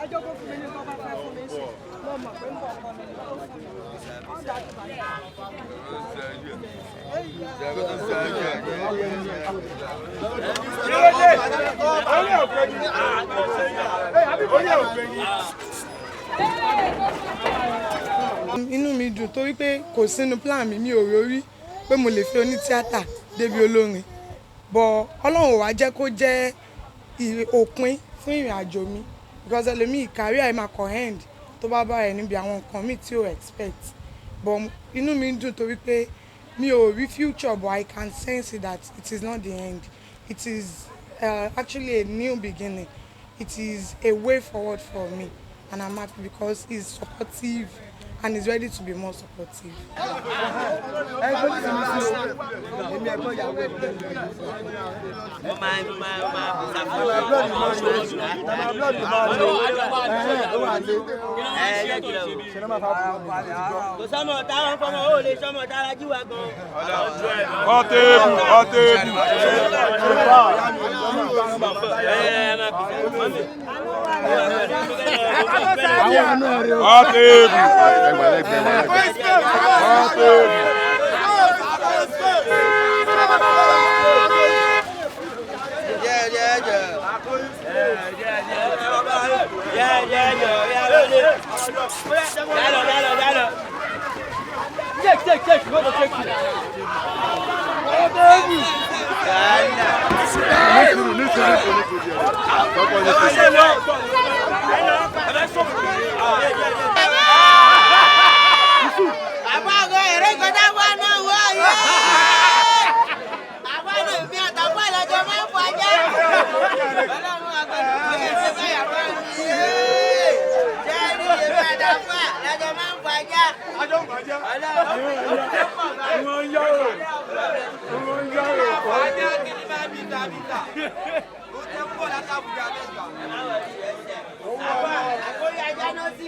Ẹjọ́ kó fún mi ní tó bá fẹ́ fún mi sí. Mo mọ̀ pé ń bọ̀ ọkọ mi ní kó fún mi. Ọ̀dà tó bá yà. Inú mi dùn torí pé kò sínú plan mi, mi ò rórí pé mo lè fi onítíátà débi olórin, but Ọlọ́run ò wá jẹ́ kó jẹ́ òpin fún ìrìn àjò mi, because ẹlòmíì, career ẹ̀ máa kàn end tó bá bá ẹ̀ níbi àwọn nǹkan míì tí ò expect. But inú mi dùn torí pé mi ò rí future, but I can sense it that it is not the end. It is actually a new beginning. It is a way forward for me, and I'm happy because he's supportive and he's ready to be more supportive. Ẹ gbọ́dọ̀ sí mi sí o, èmi ẹ̀gbọ́n ìyàwó ẹ̀. Mo máa fi My blood máa ń lò, my blood máa ń lò, ẹ̀hẹ́n ó wà lé. Ẹ jẹ́ kí lọ. Ṣe ló máa fa bùrọ̀ mi ti gbọ́. Kò sọ́mọ táwọn fọmọ ó lè sọ́mọ tára jíwa gan. Ọ̀tẹ̀ẹ̀bù ọ̀tẹ̀ẹ̀bù. Ẹ ẹ máa fi mọ́mí. Àwọn àna rẹ o. Ọ̀tẹ̀ẹ̀bù. Ọ̀tẹ̀ẹ̀bù. Yeah, yeah, yeah. Yeah, yeah, yeah. Yeah, lóde. Dálọ̀ dálọ̀ dálọ̀. Check, check, check, go to check. Nísìrì nísìrì kò ní kò di ẹ̀rọ. Tọ́pọ̀ ní kò di. Àbáàgọ́ èrè kọjá wà náà wọ̀ yé. Àbáàgọ́ èmi àtàwọn àlejò máa ń fọjá. Ọlọ́run àgbàdo kò lè ṣe báyà bá mi yé. Jẹ́rí èmi àtàwọn àlejò máa ń fọjá. Ọlọ́run. Ajá kìíní máa bí ta bí ta. Ó tẹ́ ń bọ̀ láti Àbújá mẹ́jọ. Àkórí ajá náà sí.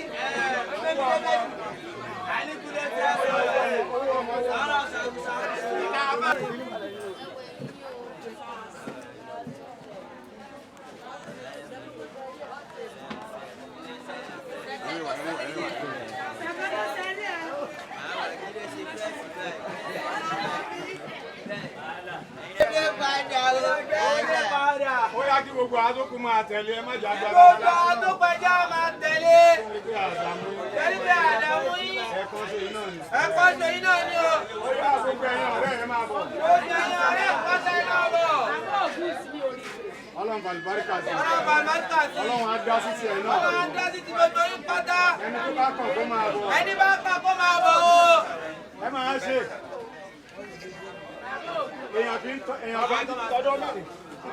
Ilé padà o. Ilé padà. Ó yá kí gbogbo àtòkù máa tẹ̀lé, ẹ má jà gbàgbà. Gbogbo àwọn tó kọjá máa tẹ̀lé. Tẹ̀lé pé àdàmú yín. Ẹ̀kọ́ ṣe iná ni. Ẹ̀kọ́ ṣe iná ni o. Ó yá gbogbo ẹ̀yin ọ̀rẹ́ ẹ máa bọ̀. Gbogbo ẹ̀yin ọ̀rẹ́ pátá iná bọ̀. Ọlọ́run bàlùbáríkà sí. Ọlọ́run bàlùbáríkà sí. Ọlọ́run á dá sí tiẹ̀ náà. Ọlọ́run á dá sí ti gbogbo yín pátá. Ẹni tó bá kàn kó máa bọ̀. Ẹni bá kàn kó máa bọ̀ o. Ẹ máa ṣe. Èèyàn kì í tọ́ èèyàn kì í tọ́jọ́ mẹ́rin.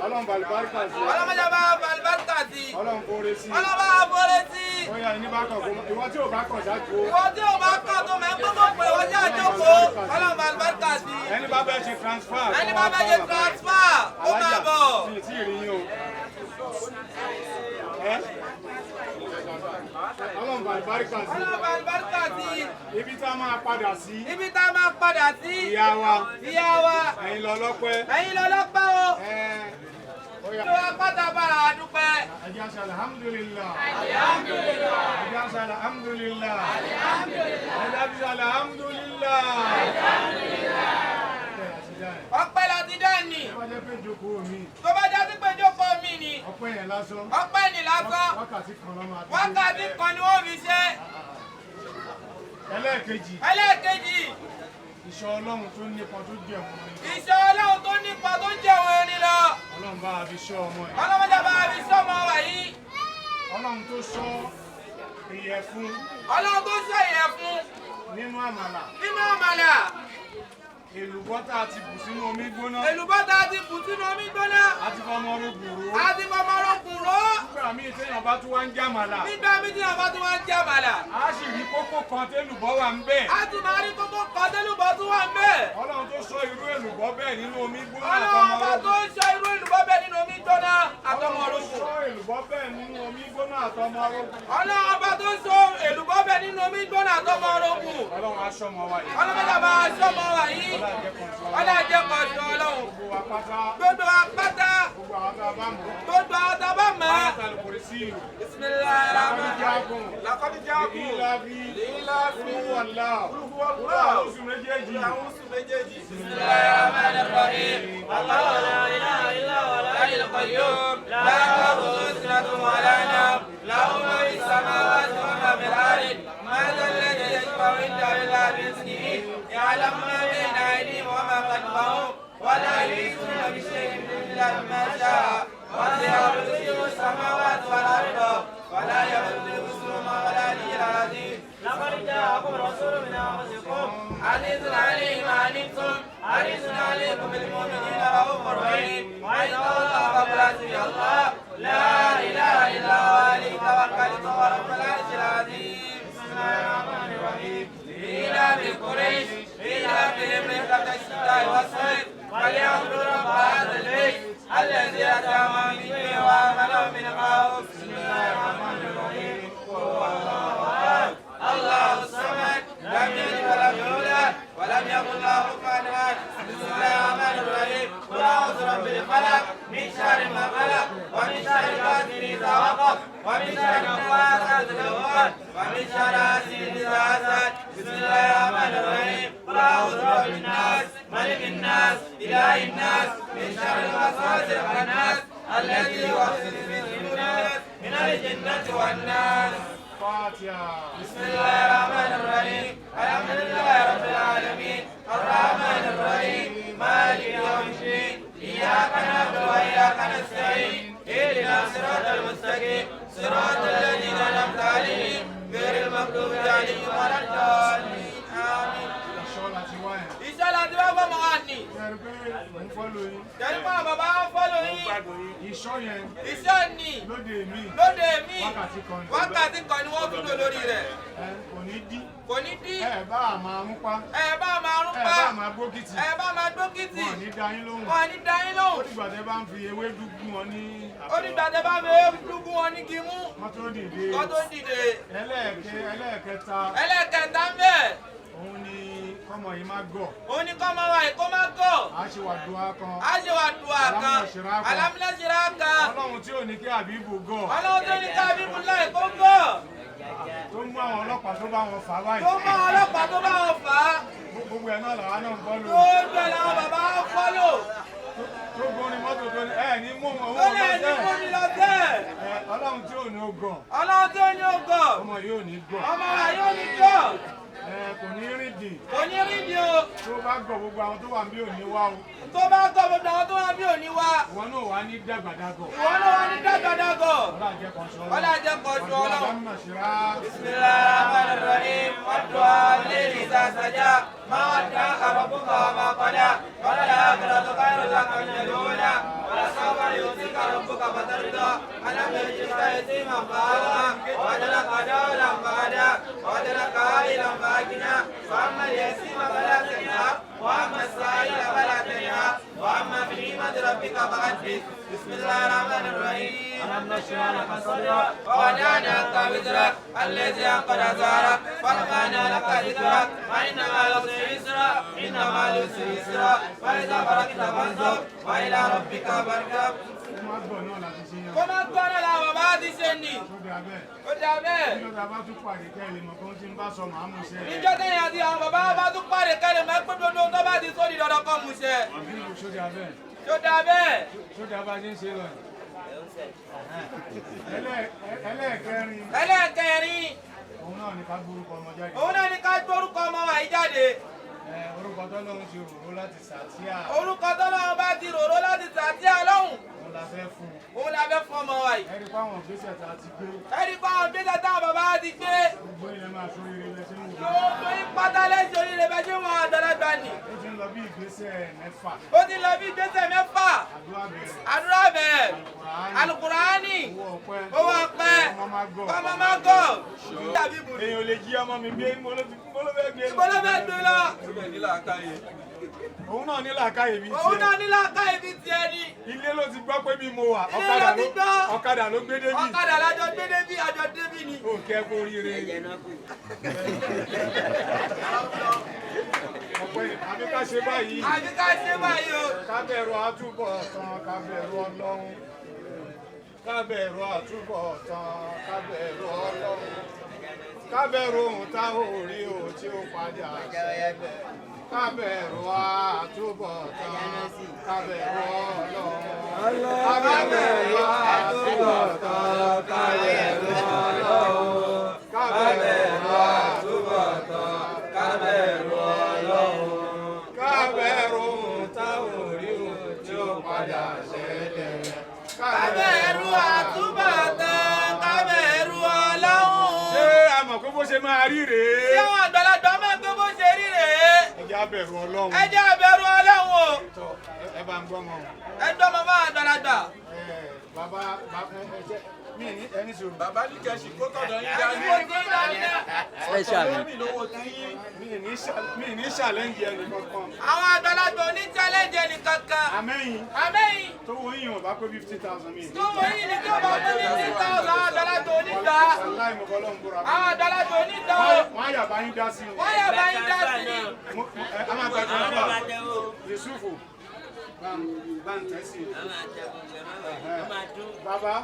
Ọlọ́run bàlùbáríkà sí. Ọlọ́mọdé bá bàlùbáríkà sí. Ọlọ́run kóore sí. Ọlọ́run bá fọ́lé sí. Ó yá ẹni bá kàn kó máa ìwọ tí ò bá kàn ṣáájú o. Ìwọ tí ò bá kàn tó mẹ́ kókó pé wọ́n jẹ́ àjókòó. Ọlọ́run bàlùbáríkà sí. Ẹni bá bẹ́ẹ̀ ṣe transfer. Ẹni bá fẹ́ ṣe transfer kó máa bọ̀. Alájà mi ì tí ì rí yín o. Ẹ́ Ọlọ́run bàlùbáríkà sí. Ọlọ́run bàlùbáríkà sí. Ibi tá a máa padà sí. Ibi tá a máa padà sí. Ìyá wa. Ìyá wa. Ẹ̀yin lọ lọ́pẹ́. Ẹ̀yin lọ lọ́pẹ́ o. Ẹ ó yá. Ló wá pátá bára wa dúpẹ́. Ẹ jẹ́ á ṣe alhamdulillah. Ẹ jẹ́ á ṣe alhamdulillah. Ẹ jẹ́ á ṣe alhamdulillah. Ọpẹ́ la ti dá ní. Tó bá jẹ́ pé jókòó mi, Tó bá já sí pé jókòó mi ni. ọpẹ́ yẹn lásán. Ọpẹ́ ni lásán. Wákàtí kan ló máa fi. Wákàtí kan ni wọ́n fi ṣe. Ẹlẹ́ẹ̀kejì, Ẹlẹ́ẹ̀kejì, ìṣọ́ Ọlọ́run tó nípọn tó jẹ́ òun ni. ìṣọ́ Ọlọ́run tó nípa tó jẹ́ òun erin lọ. Ọlọ́run bá wa fi ṣọ́ ọmọ yìí. Ọlọ́mọdé bá wa fi sọ́mọ wa yìí. Ọlọ́run tó ṣọ́ ìyẹ̀fun Ọlọ́run tó ṣọ́ ìyẹ̀fun nínú àmàlà. nínú àmàlà. Èlùbọ́ tá a ti bù sínú omi gbóná. Èlùbọ́ tá a ti bù sínú omi gbóná. A ti fọmọ orogùn ró. A ti fọmọ orókùn ró. Nígbà míì téèyàn bá tún wá ń jàmàlà. Nígbà míì tí àwọn bá tún wá ń jẹ àmàlà. A sì rí kókó kan télùbọ́ wà ń bẹ̀. A tún máa rí kókó kan télùbọ́ tún wà ń bẹ̀. Ọlọ́run tó ṣọ́ irú èlùbọ́ bẹ́ẹ̀ nínú omi gbóná Ọlọ́run àtọmọ ọba tó orógùn. ń ṣọ́ irú èlùbọ́ bẹ́ẹ̀ nínú omi gbóná àtọmọ Ọlọ́run tó orókùn. ṣọ́ èlùbọ́ bẹ́ẹ̀ nínú omi gbóná àtọmọ orógùn. Ọlọ́run ọba tó ń ṣọ́ èlùbọ́ bẹ́ẹ̀ nínú omi gbóná àtọmọ orógùn. Ọlọ́run á ṣọ́ ọmọ wa yìí. Ọlọ́mọdé bá a ṣọ́ ọmọ wa yìí. Ọlá jẹ́ kan ṣọ́. Ọlá jẹ́ kan ṣọ́ Ọlọ́run. Gbogbo wa pátá. Gbogbo wa pátá. Gbogbo Gbogbo àwọn tá a bá mọ̀. Gbogbo àwọn tá a bá mọ̀. Ayatul Kursi. Bismillahirrahmanirrahim. Laqad ja'akum. Li'ilafi. Li'ilafi. Qul huwallahu. Qul huwallahu. Oṣù méjèèjì. Àwọn oṣù méjèèjì. Bismillahirrahmanirrahim. Allahu la ilaha illa huwa al-hayyul qayyum. La ta'khudhuhu sinatun wa la nawm. Lahu ma fis samawati wa ma fil ardi. Man dhal ladhi yashfa'u 'indahu illa bi'iznihi. Ya'lamu ma bayna aydihim wa ma khalfahum. Wa la yuhituna bi shay'in illa bima sha'a. Wasi'a kursiyyuhu as-samawati wal arda. Wa la ya'uduhu hifdhuhuma wa al-'aliyyul 'azim. لقد جاءكم رسول من أنفسكم عزيز عليه ما عنتم حريص عليكم بالمؤمنين رؤوف رحيم وإن تولوا فقل حسبي الله لا إله إلا هو عليه توكلت وهو رب العرش العظيم. بسم الله الرحمن الرحيم. إيلاف قريش إيلافهم رحلة الشتاء والصيف فليعبدوا رب هذا البيت الذي أطعمهم من جوع وآمنهم من خوف. بسم الله الرحمن الرحيم. قل هو الله أحد الله الصمد لم يلد ولم يولد ولم يكن له كفوا أحد. بسم الله الرحمن الرحيم. قل أعوذ برب الفلق من شر ما خلق ومن شر غاسق إذا وقب ومن شر النفاثات في العقد ومن شر حاسد إذا حسد. بسم الله الرحمن الرحيم. قل أعوذ برب الناس ملك الناس إله الناس من شر الوسواس الخناس الذي يوسوس في صدور الناس من الجنة والناس. Fatiha. بسم الله الرحمن الرحيم. الحمد لله رب العالمين الرحمن الرحيم مالك يوم الدين إياك نعبد وإياك نستعين اهدنا الصراط المستقيم صراط الذين أنعمت عليهم غير المغضوب عليهم ولا الضالين آمين. Ìṣọ́ láti wá yẹn. Iṣẹ́ la ti wá fọmọ wa nì. Ṣé ẹ rí pé mò ń fọ́lọ̀ yín? Jẹ́rí fún àwọn bàbá ń fọ́lọ̀ yín. Ìṣọ́ yẹn Iṣẹ́ nì lóde mi. lóde mi. Wákàtí kan ni. Wákàtí kan ni wọ́n tún lò lórí rẹ̀. Ẹ kò ní dí. Kò ní dí. Ẹ bá a máa ń pa. Ẹ bá máa rún Ẹ pa. bá a máa gbókìtì. Ẹ bá máa dókítì. Wọn ò ní dá yín lóhùn. Wọn ní dá yín Ó lóhùn. dìgbà tẹ́ bá ń fi ewédú gún wọn ní. Ó dìgbà tẹ́ bá fi dúgún wọn ní kí mú. Wọ́n tó dìde. Kọ́ tó dìde. Ẹlẹ́ẹ̀kẹta Ẹlẹ́kẹta ń bẹ̀. òun ni kọ́mọ yìí má gọ̀. Òun ni kọ́ máa wà yìí kó má gọ̀. A ṣe wàdùá kan. Á ṣe wà dùà kan. Alámúlẹ́sìrá kan. Ọlọ́run tí ò ní kí Àbíbù gọ̀. Ọlọ́run tó ní ká bíbú láì kó gọ̀. Tó mú àwọn ọlọ́pàá tó bá wọn fà báyìí. Tó mú àwọn ọlọ́pàá tó bá wọn fà á. Gbogbo ẹ̀ náà làwa náà ń fọ́lò. Gbogbo ẹ̀ làwọn bàbá ń fọ́lò. Tó gorin mọ́tò tó ní ẹ̀ ní mú wọn Tó owó lè ní mú lọ́sẹ̀. mi lọ bẹ́ẹ̀. Ẹ, Ọlọ́run tí ò ní ó gọ̀. Ọlọ́run tó ní ó gọ̀. Ọmọ yóò ní gọ̀. Ọmọ wa yóò ní gọ̀. Ẹ kò ní rìn dì. Kò ní rí ni o. Tó bá gọ̀ gbogbo àwọn tó wà ń bí ò ní wá o. Tó bá gọ̀ gbogbo àwọn tó wà bí ò ní wá. Ìwọ náà wà ní dàgbàdàgọ̀. Ìwọ náà wà ní dàgbàdàgọ̀. Ọlá jẹ́ kan ṣọ. Ọlá jẹ́ kan ṣọ Ọlọ́run. Ọlọ́run. Ṣìrá. بسم الله الرحمن الرحيم والدعاء الليل إذا سجى ما ودعك ربك وما قلى وللآخرة خير لك من الأولى ولسوف يعطيك ربك فترضى ألم يجدك يتيما فآوى ووجدك ضالا فهدى ووجدك عائلا فأغنى فأما اليتيم فلا تقهر وأما السائل فلا تنهر وأما بنعمة ربك فحدث. بسم الله الرحمن الرحيم. ألم نشرح لك صدرك ووضعنا عنك وزرك الذي أنقض ظهرك ورفعنا لك ذكرك فإن مع العسر يسرا إن مع العسر يسرا فإذا فرغت فانصب وإلى ربك فارغب. Kó má gọ̀ náà láti ṣe yẹn. Kó má gbọ́ náà làwọn bàbá ti ṣe nì. Tó dà bẹ́ẹ̀. Ó dà bẹ́ẹ̀. Níjọ́ tá a bá tún pàdé kẹ́ ẹ lè mọ̀ kó tí ń bá sọ màá mú ṣe. Níjọ́ tẹ̀yìn àti àwọn bàbá bá tún pàdé kẹ́lẹ̀ mọ́ pé gbogbo ohun tó bá ti sódì dandan kọ́ mú ṣẹ. Àbíbù ṣó dà bẹ́ẹ̀. Tó dà bẹ́ẹ̀. Ṣó dà bá ṣe ń ṣe lọ yìí. Ẹlẹ́ẹ̀kẹrin. Ẹlẹ́ẹ̀kẹrin. Òun náà ni ká gbórúkọ ọmọ jáde. Òun náà ni ká gbórúkọ ọmọ wa yìí jáde. Ẹ, orúkọ tọ́lọ́run ti rò ó láti sàtíà. Orúkọ tọ́lọ́run bá ti rò ó láti sàtíà lọ́hùn. Òun la fẹ́ fún un. Òun la fẹ́ fún ọmọ wa yìí. Ẹ rí fáwọn ìgbésẹ̀ tá a ti gbé. Ẹ rí fáwọn ìgbésẹ̀ táwọn bàbá ti gbé. Gbogbo ilẹ̀ máa ṣoríire bẹ́ẹ̀ ṣe ń wò. Gbogbo yín pátá lẹ́sẹ̀ oríire bẹ́ẹ̀ ṣe wọn àgbàlagbà nì. Ó ti ń lọ bí ìgbésẹ̀ mẹ́fà. Ó ti lọ bí ìgbésẹ̀ mẹ́fà. Àdúrà bẹ̀rẹ̀. Àdúrà bẹ̀rẹ̀. Alukuraani. Owó ọpẹ́. Owó ọpẹ́. Ọmọ máa gọ̀. Ọmọ máa gọ̀. Èèyàn ò lè jí ọmọ mi gbé mo ló fẹ́ gbé. Ibo ló fẹ́ gbé lọ? Òun náà ní làákàyè bíi tiẹ̀. Òun náà ní làákàyè bíi tiẹ̀ ni. Ilé ló ti gbọ́ pé bí mo wà. Ilé ló ti gbọ́. Ọ̀kadà ló gbé débì. Ọ̀kadà lájọ gbé débì, àjọ débì ni. Ó kẹ́ kó ríire. Ọpẹ́ àbí ká ṣe báyìí. Àbí ká ṣe báyìí o. Ká bẹ̀rù àtúbọ̀tán, ká bẹ̀rù Ọlọ́run. Ká bẹ̀rù àtúbọ̀tán, ká bẹ̀rù Ọlọ́run. Ká bẹ̀rù ohun tá ò rí o tí ó padà ṣẹlẹ̀. Ká bẹ̀rù àtúbọ̀tán, ká bẹ̀rù Ọlọ́run. Ká bẹ̀rù àtúbọ̀tán, ká bẹ̀rù Ọlọ́run. Ká bẹ̀rù àtúbọ̀tán, ká bẹ̀rù Ọlọ́run. Ká bẹ̀rù ohun tá ò rí o tí ó padà ṣẹlẹ̀. Ká bẹ̀rù àtúbọ̀tán, ká bẹ̀rù Ọlọ́run. Ṣé a mọ̀ pé bó ṣe máa rí rèé? Ṣé àwọn àgbàlagbà máa ń gbé bó ṣe rí rèé? Ẹ jẹ́ á bẹ̀rù Ọlọ́run. Ẹ jẹ́ á bẹ̀rù Ọlọ́run o. Tọ́, ẹ bá ń gbọ́ mọ́. Ẹ gbọ́ mọ́ fún àgbàlagbà. Ẹ bàbá bàbá ẹ ṣe mí ní ẹni sùúrù. Bàbá ní kẹ̀sì kó tọ̀dọ̀ yín dání. Ẹni kò tí ń dání náà. Special ni. Mi ní challenge ẹnì kankan. Àwọn àgbàlagbà ò ní challenge ẹnì kankan. Àmẹ́yìn Àmẹ́yìn tó wo yín ò bá pé 50,000 mi. tó wọ yín ni tó bá pé 50,000 àwọn àgbàlagbà ò ní gbà á. Wàláì mo fọlọ́ ń búra. Àwọn àgbàlagbà ò ní gbà ó. Wọ́n á yà bá yín dá sí i. Wọ́n yà bá yín dá sí i. A máa gba transfer. Yusufu bá ń tẹ̀ sí i. Bàbá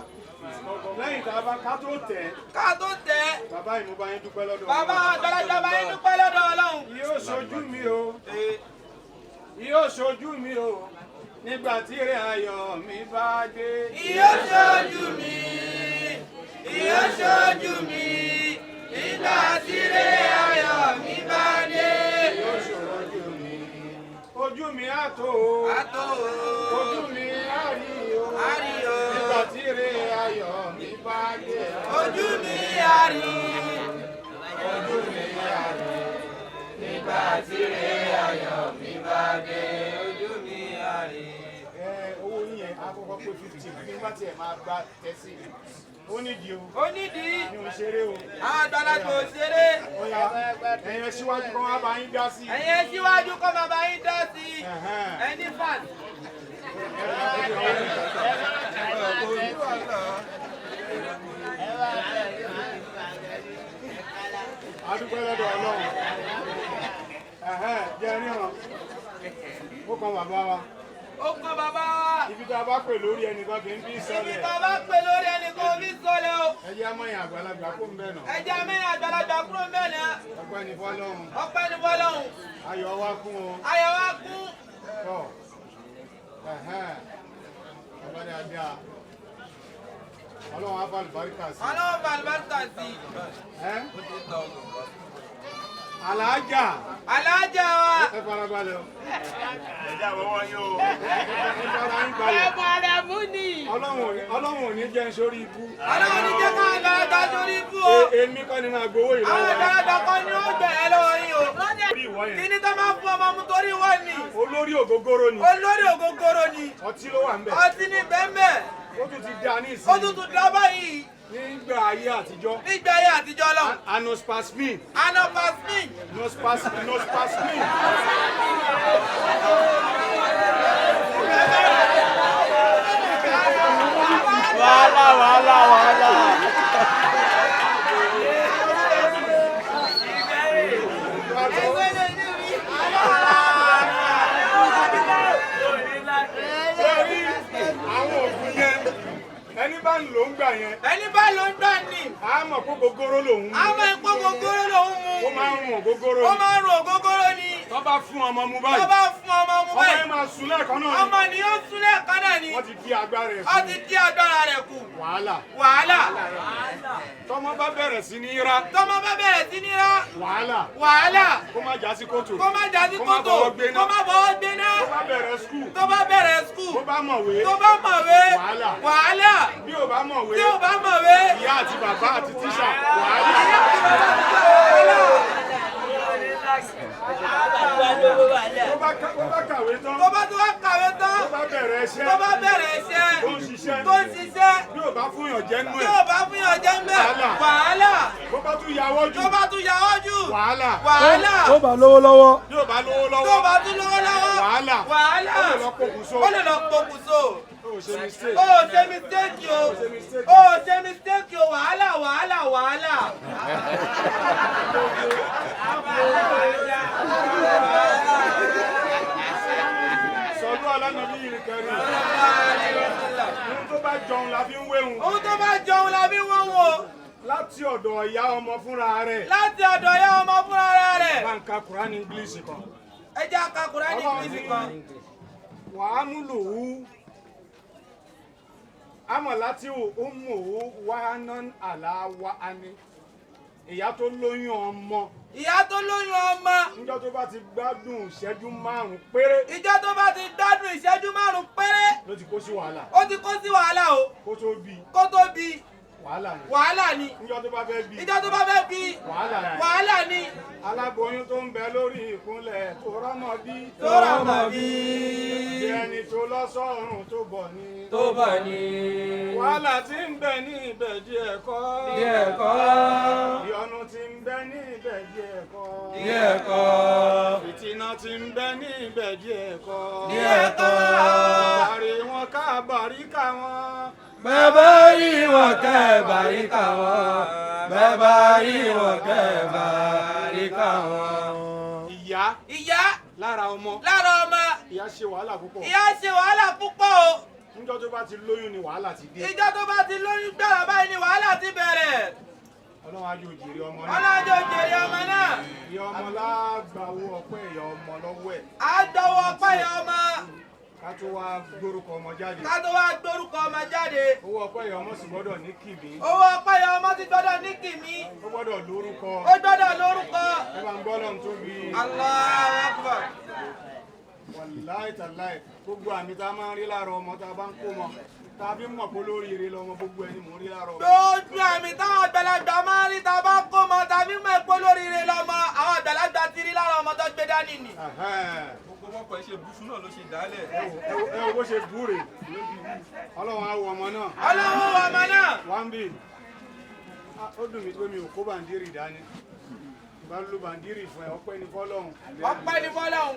lẹ́yìn tá a bá ká tó tẹ̀. Ká tó tẹ̀. Bàbá yìí mo bá yín dúpẹ́ lọ́dọ̀ Bàbá àgbàlagbà bá yín dúpẹ́ lọ́dọ̀ Ọlọ́run. Yóò ṣojú mi o. Yóò ṣojú mi o. Nígbà tí ire ayọ̀ mi bá dé. Yóò ṣojú mi. Yóò ṣojú mi. Nígbà tí ire ayọ̀ mi bá dé. Yóò ṣojú mi. Ojú mi á tó o. Á tó o. Ojú mi á rí o. Á rí o. Nígbà tí ire ayọ̀ mi bá dé. Ojú mi á rí. Ojú mi á rí. Nígbà tí ire ayọ̀ mi bá dé. Ojú mi á rí. Ẹ owó yín yẹn á kọ́kọ́ pé 50 nígbà tí ẹ máa gba tẹ́sí. Ó nídìí o. Ó nídìí. Mi ò ṣeré o. Àwọn àgbàlagbà ò ṣeré. Ó yá, ẹ̀yin ẹ síwájú kọ́ wá bá yín dá sí. Ẹ̀yin ẹ síwájú kọ́ máa bá yín dá sí. Ẹni fàn. A dúpẹ́ lọ́dọ̀ Ọlọ́run. Jẹ́ ríran. Ó kan bàbá wa. Ó kan bàbá wa. Ibi tá a bá pè lórí ẹnìkan kì í bí Ibi sọlẹ̀. tá a bá pè lórí ẹnìkan omi sọlẹ̀ o. Ẹ jẹ́ amọ̀yìn àgbàlagbà kó ń bẹ̀ nà. Ẹ jẹ́ amẹ́yìn àgbàlagbà kúrò ń bẹ̀ náà. Ọpẹ́ ni fọ́lọ́run. Ọpẹ́ ni fọ́lọ́run. Ayọ̀ wa kún o. Ayọ̀ wa kún. Tọ́. Bàbá dáadáa. Ọlọ́run á fàlùbáríkà sí. Ọlọ́run fàlùbáríkà sí. Àlàájà. Àlàájà wa. Ẹ farabalẹ̀ o. Ẹ jẹ́ àwọ̀wọ́ yín o. Ẹ fara yín balẹ̀. Ẹ̀bùn rẹ̀ mú ni. Ọlọ́run ò ní jẹ́ n sórí ibú. Ọlọ́run ní jẹ́ ká àgbàlagbà sórí ibú o. Èmi kọ́ ni máa gbowó yìí Àwọn lọ́wọ́. àgbàlagbà kan ni ó gbẹ̀ ẹ́ lọ́wọ́ yín o. Lórí ìwọ yẹn. Kíní tó máa ń fún ọmọ mu torí wọ́n ni. Olórí ògógóró ni. Olórí ògógóró ni. Ọtí ló wà ń bẹ̀. Ọtí ní bẹ́ẹ̀nbẹ́ẹ̀. Ó tún ti dá ní ìsìn. Ó tún tún dá báyìí. Nígbà ayé àtijọ́. Nígbà ayé àtijọ́ lọ. Anospasmin. Anopasmin. Nospasmin. Wàhálà wàhálà wàhálà. Sẹ́rí àwọn òògùn yẹn, ẹni bá ń lò ń gbà yẹn. Ẹni bá ló ń gbà ní. A mọ̀ pé gogoro lòun mu. A mọ̀ pé gogoro lòun mu. Ó máa ń rùn ògógóró ni. Ó máa ń rùn ògógóró ni. Tó bá fún ọmọ mu báyìí. Tó bá fún ọmọ mu Ọmọ báyìí. yẹn máa sùn lẹ́ẹ̀kan náà ni. Ọmọ ni ó sùn lẹ́ẹ̀kan náà ni. Wọ́n ti di agbára ẹ̀ Ó ti dí agbára rẹ̀ kù. Wàhálà. Wàhálà. Tọmọ bá bẹ̀rẹ̀ sí ní rá. Tọmọ bá bẹ̀rẹ̀ sí ní rá. Wàhálà. Wàhálà. Kó má já sí kòtò. Kó má já sí Kó má kòtò. bọ̀wọ́ gbéná. Kó má bọ̀wọ́ gbéná. Tó bá bẹ̀rẹ̀ skul. Tó bá bẹ̀rẹ̀ skul. Tó bá mọ̀wé. Tó bá mọ̀wé. Wàhálà. Wàhálà. Bí ò bá mọ̀wé. Tí ò bá mọ̀wé. Ìyá àti bàbá àti tíṣà. Wàhálà. Ìyá àti bàbá àti tíṣà. Wàhálà. Tó bá kàwé tán. Tó bá tún wá kàwé tán. Tó bá bẹ̀rẹ̀ iṣẹ́. Tó bá bẹ̀rẹ̀ iṣẹ́. Tó ń ṣiṣẹ́. Tó ń ṣiṣẹ́. Bí ò bá fún yàn jẹ́ nú Tí ẹ̀. ò bá fún yàn jẹ́ ńbẹ̀. Wàhálà. Wàhálà. Bó bá tún yàwọ́ jù. Tó bá tún yàwọ́ jù. Wàhálà. Wàhálà. Tó bá lówó lọ́wọ́. Bí ò bá lówó lọ́wọ́. Tó bá tún lówó lọ́wọ́. Wàhálà. Wàhálà. Ó lè lọ pokùnso. Ó lè lọ pokùnso. Ó ṣe mistake. Ó ṣe mistake o. Ó ṣe mistake o. Wàhálà wàhálà wàhálà. Ala nabiyil karim. Ohun tó bá jọun la fi ń wéhun. Ohun tó bá jọun la fi ń wọ́n wò. Láti ọ̀dọ̀ ìyá ọmọ fúnra rẹ̀. Láti ọ̀dọ̀ ìyá ọmọ fúnra rẹ̀. Bá ń ka Quran English kan. Ẹ jẹ́ ká Quran English kan. Wàá múlòó. Amọ̀látíwò ó mú òwò wàhánán àlá wàhání. Ìyá tó lóyún ọmọ. Ìyá tó lóyún ọmọ. Níjọ́ tó bá ti gbádùn ìṣẹ́jú 5 péré. Ìjọ́ tó bá ti gbádùn ìṣẹ́jú 5 péré. Ló ti kó sí wàhálà. Ó ti kó sí wàhálà o. Kó tó bí. Kó tó bí. Wàhálà ni. Wàhálà ni. Níjọ́ tó bá fẹ́ bí. Ìjọ́ tó bá fẹ́ bí. Wàhálà ni. Wàhálà ni. Aláboyún tó ń bẹ lórí ìkúnlẹ̀ tó rọ́mọ bí. Tó rọ́mọ bí. Bí ẹni tó lọ sọ́run tó bọ̀ ni. Tó bọ̀ ni. Wàhálà tí ń bẹ ní ibẹ̀ díẹ̀ kọ́. Díẹ̀ kọ́. Ìyọnu tí ń bẹ ní ibẹ̀ díẹ̀ kọ́. Díẹ̀ kọ́. Fìtínà tí ń bẹ ní ibẹ̀ díẹ̀ kọ́. Díẹ̀ kọ́. Bàrí wọn ká bàrí ká wọn. Bàbá rí wọn kẹ́ bàrí ká wọn. Bàbá rí wọn kẹ́ bàrí ká wọn. Ìyá. Ìyá. Lára ọmọ. Lára ọmọ. Ìyá ṣe wàhálà púpọ̀. Ìyá ṣe wàhálà púpọ̀ o. Níjọ́ tó bá ti lóyún ni wàhálà ti dé. Ìjọ́ tó bá ti lóyún gbàrà báyìí ni wàhálà ti bẹ̀rẹ̀. Ọlọ́run á jẹ́ òjèrè ọmọ náà. Ọlọ́run á jẹ́ òjèrè ọmọ náà. Ìyá ọmọ lágbàwọ́ ọpẹ́ ìyá ọmọ lọ́wọ́ ẹ̀. Á gbọ́wọ́ ọpẹ́ ìyá ọmọ. Ká tó wá gbórúkọ ọmọ jáde. Ká tó wá gbórúkọ ọmọ jáde. Owó ọpẹ́ ìyá ọmọ sì gbọ́dọ̀ ní kìmí. Owó ọpẹ́ ìyá ọmọ ti gbọ́dọ̀ ní kìmí. Ó gbọ́dọ̀ lórúkọ. Ó gbọ́dọ̀ lórúkọ. Ẹ bá ń gbọ́ lọ́n tóbi. Allahu Akbar. Wàláì tàláì gbogbo àmì tá a máa ń rí lára ọmọ tá a bá ń kó mọ tá a fi ń mọ̀ pé olóríire lọmọ gbogbo ẹni mò ń rí lára ọmọ. Gbogbo àmì táwọn àgbàlagbà máa ń rí tá a bá kó mọ tá a fi ń mọ̀ pé olóríire lọmọ àwọn àgbàlagbà ti rí lára ọmọ tó gbé dání ni. Gbogbo mọ́kọ̀ ẹ ṣe bú fún náà ló ṣe dálẹ̀. Ẹ wo bó ṣe bú rè. Ọlọ́run á wo ọmọ náà. Ọlọ́run wo ọmọ náà. Wọ́n bí ó dùn mí pé mi ò kó bàǹdírì dání. Bá lu bàǹdírì fún ẹ, ọpẹ́ ni fọ́lọ́run. Ọpẹ́ ni fọ́lọ́run.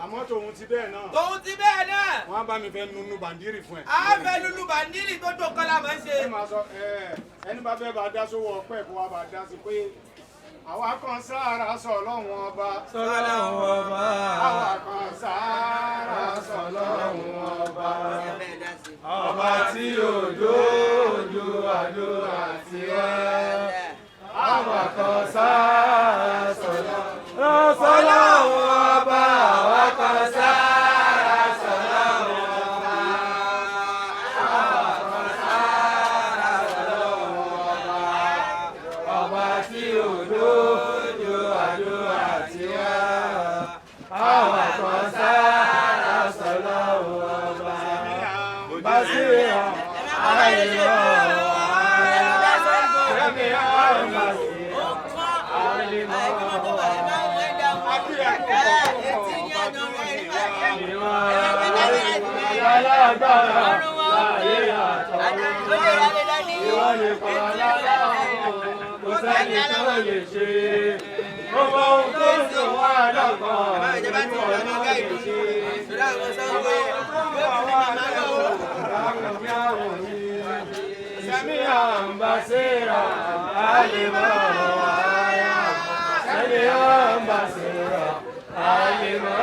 Àmọ́ tòun ti bẹ́ẹ̀ náà. Tòun ti bẹ́ẹ̀ náà. Wọ́n á bá mi fẹ́ nunu bàǹdírì fún ẹ. A fẹ́ nunu bàǹdírì tó dùn kọ́ la máa ń ṣe. Ẹ máa sọ ẹni bá fẹ́ bá dá sówó ọpẹ́ kó wá bá dá sí pé àwa kan sára sọ lọ́wọ́n ọba. Sọ lọ́wọ́n ọba. Àwa kan sára sọ lọ́wọ́n ọba. Ọba tí òjò àdúrà tiwa. Àwa kan sára sọ lọ́wọ́n ọba. Àwa kan sára sọ lọ́wọ́n ọba. Àwa kan sára sọ lọ́wọ́n ọba. Ọba tí òjò àdúrà tiwa. Àwa kan sára sọ lọ́wọ́n ọba. Basira àìmọ̀ Alágbára láyé àtọ̀ ìwọ nìkan lára kò sẹ́ni tó lè ṣe. Gbogbo ohun tó ń dùn wá lọ́kàn ìwọ ló lè ṣe. Gbogbo ohun tó ń bọ̀ wá lọ́kàn Sẹ́mi àǹbàṣẹ́ra àlèmọ́ wáyà. Sẹ́mi àǹbàṣẹ́ra àlèmọ́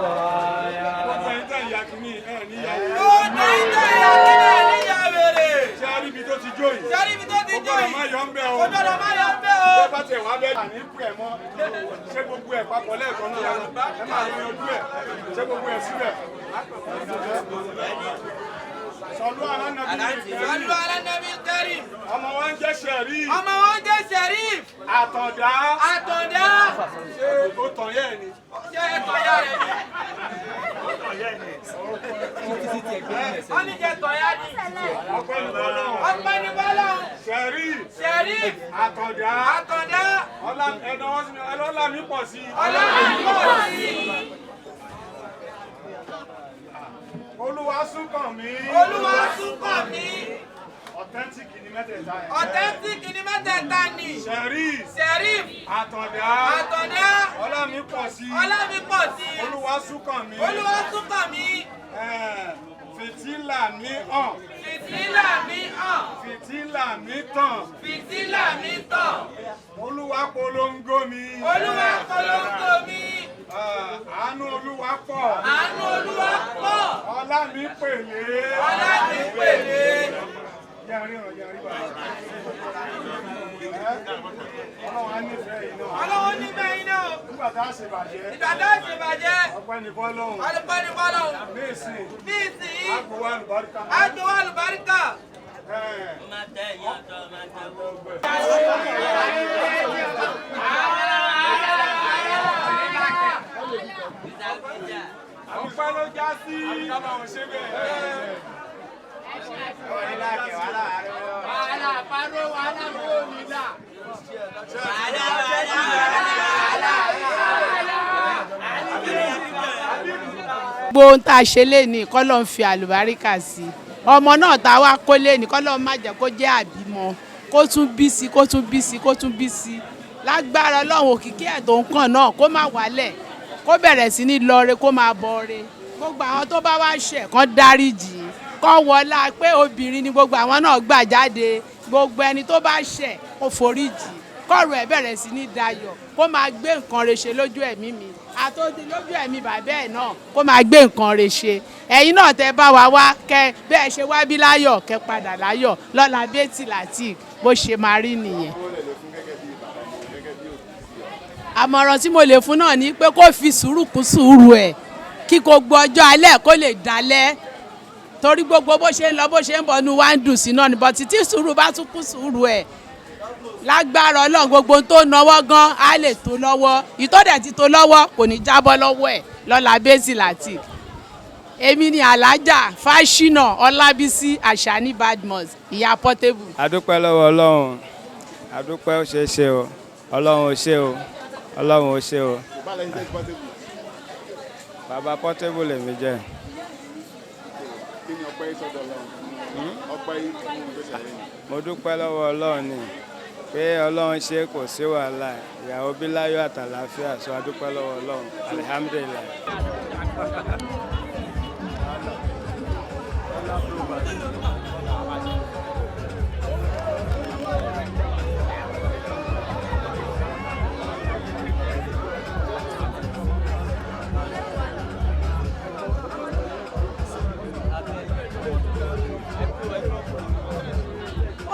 wáyà. Gbogbo ẹ̀yin tẹ̀ ń ya kínní ẹ̀ níyàwó. Gbogbo ẹ̀yin tẹ̀ ń ya kínní ẹ̀ níyàwó wèrè. Ṣé a rí ibi tó ti jó yìí? Ṣé a rí ibi tó ti jó yìí? Ó gbọ́dọ̀ má yọ ń bẹ́ o. Ó gbọ́dọ̀ má yọ ń bẹ́ o. Ṣé bá tiẹ̀ wá bẹ́ẹ̀ ní kú ẹ̀ mọ́? Ṣé gbogbo ẹ̀ papọ̀ lẹ́ẹ̀kan náà? Ẹ máa lọ yanjú ẹ̀. Ṣé gbogbo ẹ̀ síbẹ̀? Sọlú alánàbí Karim. Ọmọ wa ń jẹ́ Sherif. Ọmọ wa ń jẹ́ Sherif. Àtọ̀dá. Àtọ̀dá. Ṣé o tàn yẹ́ ẹ ni? Ṣé ẹ tàn yá rẹ ni? Wọ́n ní jẹ́ tàn yá ni. Ọpẹ́ ní Ọlọ́run. Ọpẹ́ ní Ọlọ́run. Sherif. Sherif. Àtọ̀dá. Àtọ̀dá. Ọlá ẹ̀dọ̀ wọ́n sí mi, ọlá mi pọ̀ sí. Ọlá mi pọ̀ sí. Olúwa súnkàn mi. Olúwa súnkàn mi. Authentic ni mẹ́tẹ̀ẹ̀ta yẹn. Authentic ni mẹ́tẹ̀ẹ̀ta ni. Sherif. Sherif. Àtọ̀dá. Àtọ̀dá. Ọlá mi pọ̀ sí. Ọlá mi pọ̀ sí. Olúwa súnkàn mi. Olúwa súnkàn mi. Fìtílà mi hàn. Fìtílà mi hàn. Fìtílà mi tàn. Fìtílà mi tàn. Olúwa polongo mi. Olúwa polongo mi. Àánú Olúwa pọ̀. Àánú Olúwa mi pèlè. Ọlá mi pèlè. Ọlọ́run á nífẹ̀ẹ́ yìí náà. Ọlọ́run nífẹ̀ẹ́ yín náà. Nígbà tá a ṣe bàjẹ́. Ìgbà tá a ṣe bàjẹ́. Ọpẹ́ ní fọ́lọ́run. Ọpẹ́ ní fọ́lọ́run. Ní ìsìn. Ní ìsìn. Àgbòwá àlùbáríkà. Àgbòwá àlùbáríkà. Ọpẹ́ ló já sí. Wàhálà àparò wàhálà kò ní là. Gbogbo ohun tá a ṣe léni kọ́lọ́ ń fi àlùbáríkà sí ọmọ náà tá a wá kó léni kọ́lọ́ má jẹ́ kó jẹ́ àbímọ, kó tún bí sí, kó tún bí sí, kó tún bí sí lágbára Ọlọ́run. Òkìkí ẹ̀ tó ń kàn náà kó má wálẹ̀, kó bẹ̀rẹ̀ sí ní lọre, kó máa bọre. Gbogbo àwọn tó bá wá ṣẹ̀, kán dáríjì, kán wọlá pé obìnrin ni gbogbo àwọn náà gbà jáde. Gbogbo ẹni tó bá ṣẹ̀, kó foríjì, kọ́rọ̀ ẹ̀ bẹ̀rẹ̀ sí ní dayọ̀, kó máa gbé nǹkan re ṣe lójú ẹ̀mí mi àtòdì lójú ẹ̀mí bàbá ẹ̀ náà, kó máa gbé nǹkan re ṣe. Ẹ̀yin náà tẹ bá wa wá, kẹ bẹ́ẹ̀ ṣe wá bí láyọ̀, kẹ padà láyọ̀ lọ́la bẹ́tì latik. Bó ṣe máa rí nìyẹn. Àmọ̀ràn tí mo lè fún náà ni pé kó fi sùúrù kún sùúrù ẹ̀, kí gbogbo ọjọ́ alẹ́ kó lè dalẹ̀, torí gbogbo bó ṣe ń lọ, bó ṣe ń bọ̀, nu wá ń dùn sí náà ni. Bọ́tí tí sùúrù bá tún kún sùúrù ẹ̀, lágbára Ọlọ́run, gbogbo ohun tó náwó gan á lè tó lọ́wọ́. Ìtọ́dẹ̀ ti tó lọ́wọ́, kò ní jábọ́ lọ́wọ́ ẹ̀ lọ́la bẹ́sì latik. Èmi ni Alájà Fáṣínà Ọlábísí Àṣàní Badmus, ìyá Portable. Adúpẹ́ lọ́wọ́ Ọlọ́run, adúpẹ́. Ó ṣeé ṣe o, Ọlọ́run ó ṣe o, Ọlọ́run ó ṣe o. Bàbá Portable lèmi jẹ́. Kí ni ọpẹ́ yìí sọ́dọ̀ Ọlọ́run? Ọpẹ́ yìí fún ohun tó ṣẹlẹ̀ yìí. Mo dúpẹ́ lọ́wọ́ Ọlọ́run ni pé Ọlọ́run ṣe, kò sí wàhálà, ìyàwó bí láyọ̀ àtàlàáfíà sọ. Adúpẹ́ lọ́wọ́ Ọlọ́run, alihamudulilayi.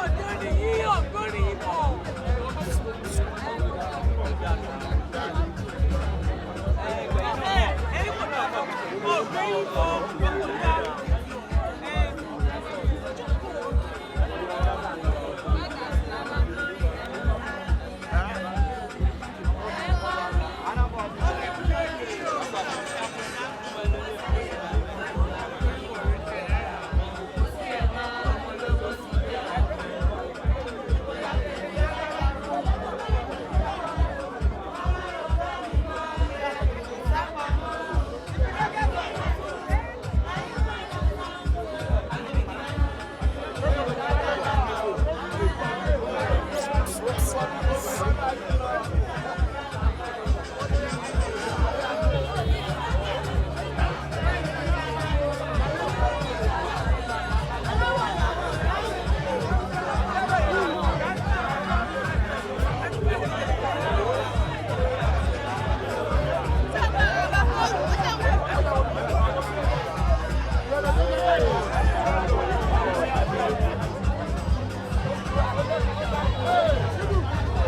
Ọ̀gbẹ́ni yìí, ọ̀gbẹ́ni ìbò.